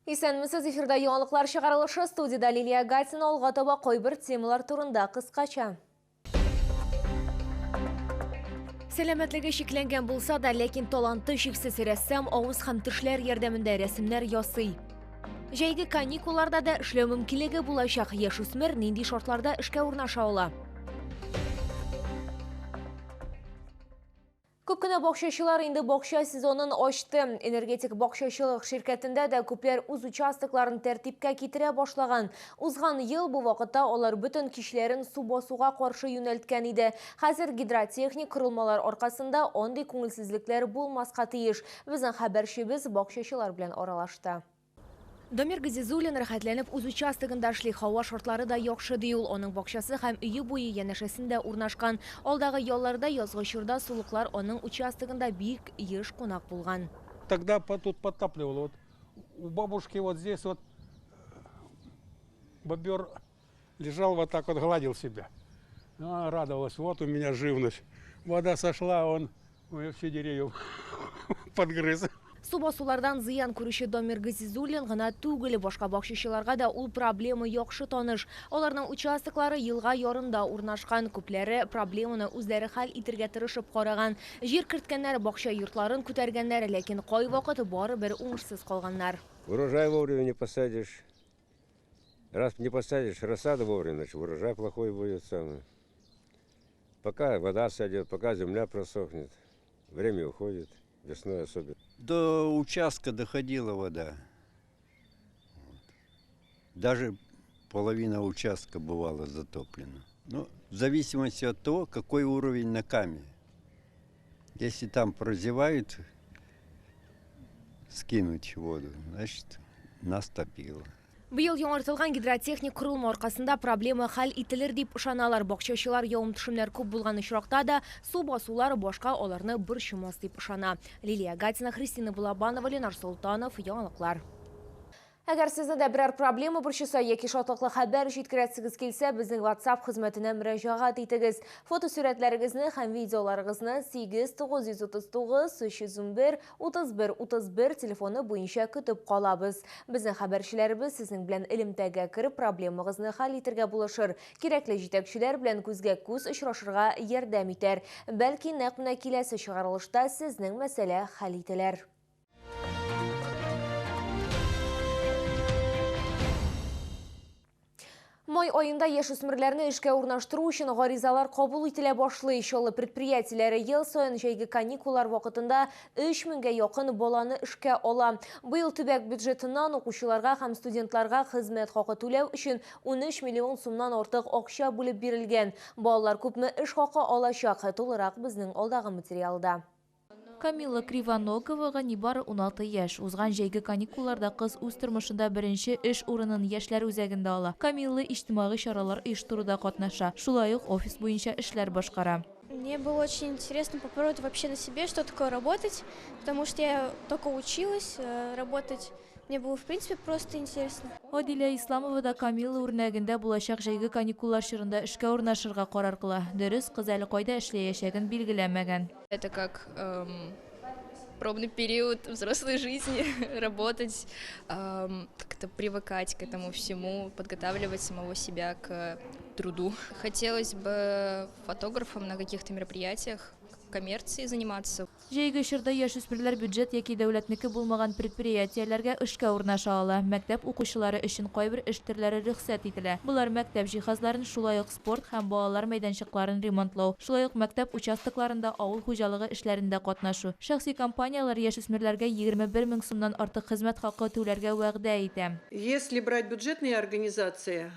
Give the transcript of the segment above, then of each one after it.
Исәнмесез, эфирда яңалыклар чыгарылышы, студиядә Лилия Гатина. Алга таба кайбер темалар турында кыскача. Сәламәтлеге чикләнгән булса да, ләкин таланты чиксез рәссам авыз һәм тешләр ярдәмендә рәсемнәр ясый. Җәйге каникулларда да эшләү мөмкинлеге булачак. Яшүсмер нинди шартларда эшкә урнаша ала? Күп кенә бакчачылар инде бакча сезонын ачты. Энергетик бакчачылык ширкәтендә дә күпләр үз участокларын тәртипкә китерә башлаган. Узган ел бу вакытта алар бөтен кичләрен су басуга каршы юнәлткән иде. Хәзер гидротехник корылмалар аркасында андый күңелсезлекләр булмаска тиеш. Безнең хәбәрчебез бакчачылар белән аралашты. Дамир Газизуллин рәхәтләнеп үз участогында эшли. Һава шартлары да яхшы, ди ул. Аның бакчасы һәм өе буе янәшәсендә урнашкан. Алдагы ялларда, язгы чорда сулыклар аның участогында бик еш кунак булган. Тогда тут подтапливало. Вот у бабушки вот здесь вот бобер лежал вот так вот, гладил себя. Она радовалась, вот у меня живность. Вода сошла, он все деревья подгрыз. Су басулардан зыян күрүче Дамир Газизуллин гына түгел, башка бакчачыларга да ул проблема яхшы таныш. Аларның участоклары елга ярында урнашкан. Күпләре проблеманы үзләре хәл итергә тырышып караган. Җир керткәннәр, бакча йортларын күтәргәннәр, ләкин кайвакыт барыбер уңышсыз калганнар. Урожай вовремя не посадишь. Раз не посадишь рассаду вовремя, значит, урожай плохой будет самый. Пока вода сойдет, пока земля просохнет, время уходит, весной особенно. До участка доходила вода. Вот. Даже половина участка бывала затоплена. Ну, в зависимости от того, какой уровень на Каме. Если там прозевают скинуть воду, значит, нас топило. Быел яңартылган гидротехник корылма аркасында проблема хәл ителер дип ышаналар. Бакчачылар явым-төшемнәр күп булган очракта да су басулар башка аларны борчымас дип ышана. Лилия Гатина, Христина Балабанова, Ленар Солтанов, яңалыклар. Әгәр сезне дә берәр проблема борчыса яки шатлыклы хәбәр җиткерәсегез килсә, безнең WhatsApp хезмәтенә мөрәҗәгать итегез. Фотосурәтләрегезне һәм видеоларыгызны 8 939 311 31 31 телефоны буенча көтеп калабыз. Безнең хәбәрчеләребез сезнең белән элемтәгә кереп проблемагызны хәл итәргә булышыр. Кирәкле җитәкчеләр белән күзгә күз очрашырга ярдәм итәр. Бәлки нәкъ менә киләсе чыгарылышта сезнең мәсьәлә хәл ителер. Май айында яшүсмерләрне эшкә урнаштыру өчен гаризалар кабул ителә башлый. Чаллы предприятиеләре ел саен җәйге каникуллар вакытында 3000гә якын баланы эшкә ала. Быел төбәк бюджетыннан укучыларга һәм студентларга хезмәт хакы түләү өчен 13 миллион сумнан артык акча бүлеп бирелгән. Балалар күпме эш хакы алачак? Тулырак безнең алдагы материалда. Камила Кривоноговага нибары 16 яшь. Узган җәйге каникулларда кыз үз тормышында беренче эш урынын яшьләр үзәгендә ала. Камила иҗтимагый чаралар оештыруда катнаша. Шулай ук офис буенча эшләр башкара. Мне было очень интересно попробовать вообще на себе, что такое работать, потому что я только училась работать. Мне было, в принципе, просто интересно. Адилә Исламова да Камила үрнәгендә булачак җәйге каникуллар чорында эшкә урнашырга карар кыла. Дөрес, кыз әле кайда эшләячәген билгеләмәгән. Это как пробный период взрослой жизни, работать, как-то привыкать к этому всему, подготавливать самого себя к труду. Хотелось бы фотографом на каких-то мероприятиях, коммерцией заниматься. Җәйге чорда яшүсмерләр бюджет яки дәүләтнеке булмаган предприятиеләргә эшкә урнаша ала. Мәктәп укучылары өчен кайбер эш төрләре рөхсәт ителә. Болар мәктәп җиһазларын, шулай ук спорт һәм балалар мәйданчыкларын ремонтлау, шулай ук мәктәп участокларында авыл хуҗалыгы эшләрендә катнашу. Шәхси компанияләр яшүсмерләргә 21 мең сумнан артык хезмәт хакы түләргә вәгъдә итә. Если брать бюджетные организации,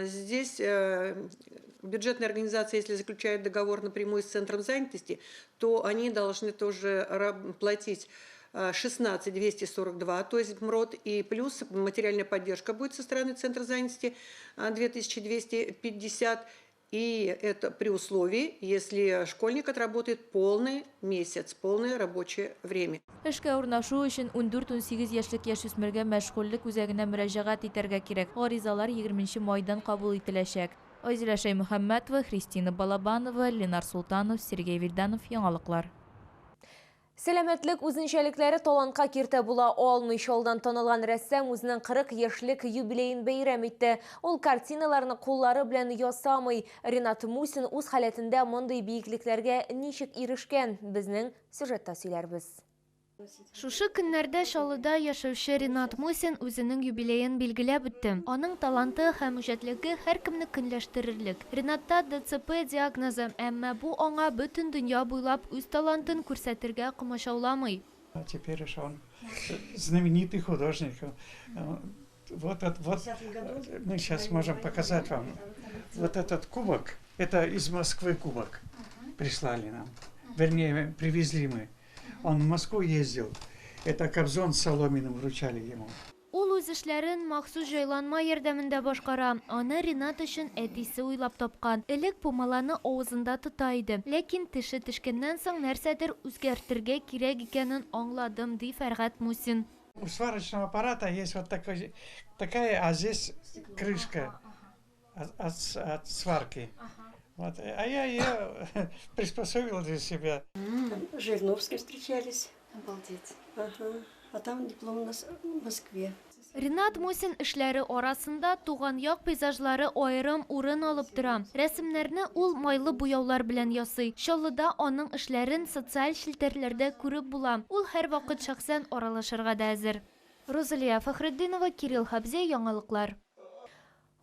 здесь бюджетные организации, если заключают договор напрямую с центром занятости, то они должны тоже платить 16 242, то есть МРОТ, и плюс материальная поддержка будет со стороны центра занятости 2250, и это при условии, если школьник отработает полный месяц, полное рабочее время. Эшкә урнашу өчен 14-18 яшьлек яшүсмергә мәшгульлек үзәгенә мөрәҗәгать итәргә кирәк. Гаризалар 20 майдан кабул ителәчәк. Айзилә Шәймөхәммәтова, Христина Балабанова, Ленар Султанов, Сергей Вильданов. Яңалыклар. Сәламәтлек үзенчәлекләре талантка киртә була алмый. Чаллыдан танылган рәссам үзенең 40 яшьлек юбилеен бәйрәм итте. Ул картиналарны куллары белән ясамый. Ренат Мусин үз халәтендә мондый биеклекләргә ничек ирешкән? Безнең сюжетта сөйләрбез. Шушы көннәрдә Чаллыда яшәүче Ренат Мусин үзенең юбилеен билгеләп үтте. Аның таланты һәм үҗәтлеге һәркемне көнләштерерлек. Ренатта ДЦП диагнозы, әмма бу аңа бөтен дөнья буйлап үз талантын күрсәтергә комачауламый. Теперь уж он знаменитый художник. Вот, вот мы сейчас можем показать вам вот этот кубок. Это из Москвы кубок прислали нам. Вернее, привезли мы. Он в Москву ездил. Это Кобзон с Соломиным вручали ему. Ул үз эшләрен махсус җайланма ярдәмендә башкара. Аны Ренат өчен әтисе уйлап тапкан. Элек пумаланы авызында тота иде. Ләкин теше төшкәннән соң нәрсәдер үзгәртергә кирәк икәнен аңладым, ди Фәргать Мусин. У сварочного аппарата есть вот такая, а здесь крышка от сварки. Вот. А я ее приспособил для себя. С Жириновским встречались. Обалдеть. Ага. А там диплом у нас в Москве. Ренат Мусин эшләре арасында туган як пейзажлары аерым урын алып тора. Рәсемнәрне ул майлы буяулар белән ясый. Чаллыда аның эшләрен социаль челтәрләрдә күреп була. Ул һәрвакыт шәхсән аралашырга да әзер. Розалия Фәхретдинова, Кирилл Хабзе, яңалыклар.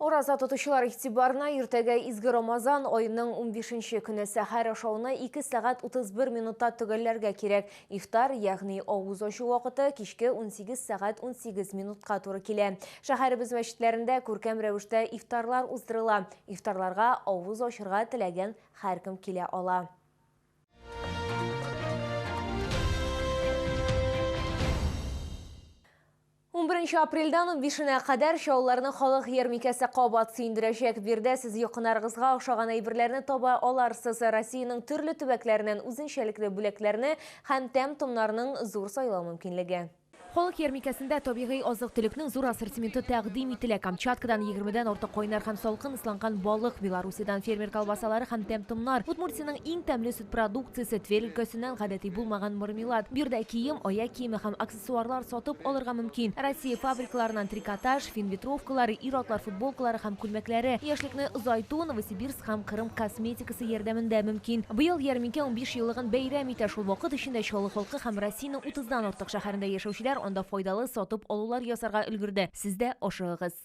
Ураза тотучылар игътибарына иртәгә изге Рамазан аеның 15 көне сәхәр ашауны 2 сәгать 31 минутта төгәлләргә кирәк. Ифтар, ягъни авыз ачу вакыты кичке 18 сәгать 18 минутка туры килә. Шәһәребез мәчетләрендә күркәм рәвештә ифтарлар уздырыла. Ифтарларга авыз ачырга теләгән һәркем килә ала. 11 апрельдән 15-нә кадәр Чаллыларны халык ярминкәсе кабат сөендерәчәк. Биредә сез якыннарыгызга охшаган әйберләрне таба аларсыз. Россиянең төрле төбәкләреннән үзенчәлекле бүләкләрне һәм тәм-томнарның зур сайлау мөмкинлеге. Халык ярминкәсендә табигый азык-төлекнең зур ассортименты тәкъдим ителә. Камчаткадан 20-дән артык кайнар һәм салкын ысланган балык, Белоруссиядән фермер колбасалары һәм тәм-томнар, Удмуртиянең иң тәмле сөт продукциясе, Тверь өлкәсеннән гадәти булмаган мармелад. Биредә кием, аяк киеме һәм аксессуарлар сатып алырга мөмкин. Россия фабрикаларыннан трикотаж, фин ветровкалары, ир-атлар футболкалары һәм күлмәкләре, яшьлекне озайту Новосибирск һәм Кырым косметикасы ярдәмендә мөмкин. Быел ярминкә 15 еллыгын бәйрәм итә. Шул вакыт эчендә Чаллы халкы һәм Россиянең 30-дан артык шәһәрендә яшәүчеләр анда файдалы сатып алулар ясарга өлгерде. Сез дә ашыгыгыз.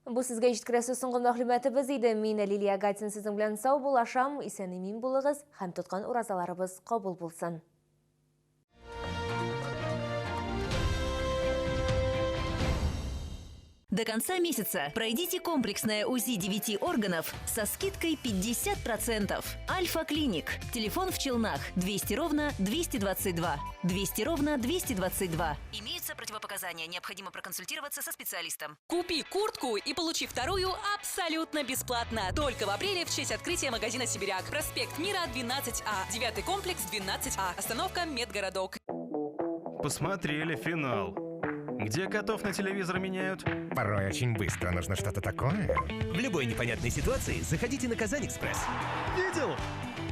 Бу сезгә җиткерәсе соңгы мәгълүматыбыз иде. Мин Лилия Гатин сезнең белән сау булашам. Исән-имин булыгыз һәм тоткан уразаларыбыз кабул булсын. До конца месяца пройдите комплексное УЗИ 9 органов со скидкой 50%. Альфа-клиник. Телефон в Челнах 200 ровно 222. 200 ровно 222. Имеются противопоказания. Необходимо проконсультироваться со специалистом. Купи куртку и получи вторую абсолютно бесплатно. Только в апреле в честь открытия магазина «Сибиряк». Проспект Мира, 12А. 9 комплекс, 12А. Остановка Медгородок. Посмотрели финал. Где котов на телевизор меняют? Порой очень быстро нужно что-то такое. В любой непонятной ситуации заходите на Казань-Экспресс. Видел?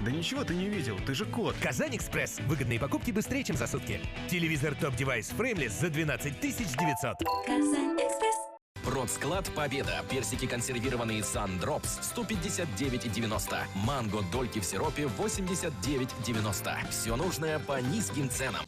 Да ничего ты не видел, ты же кот. Казань-Экспресс. Выгодные покупки быстрее, чем за сутки. Телевизор Топ Девайс Frameless за 12 900. Казань-Экспресс. Продсклад Победа. Персики консервированные Сандропс 159,90. Манго дольки в сиропе 89,90. Все нужное по низким ценам.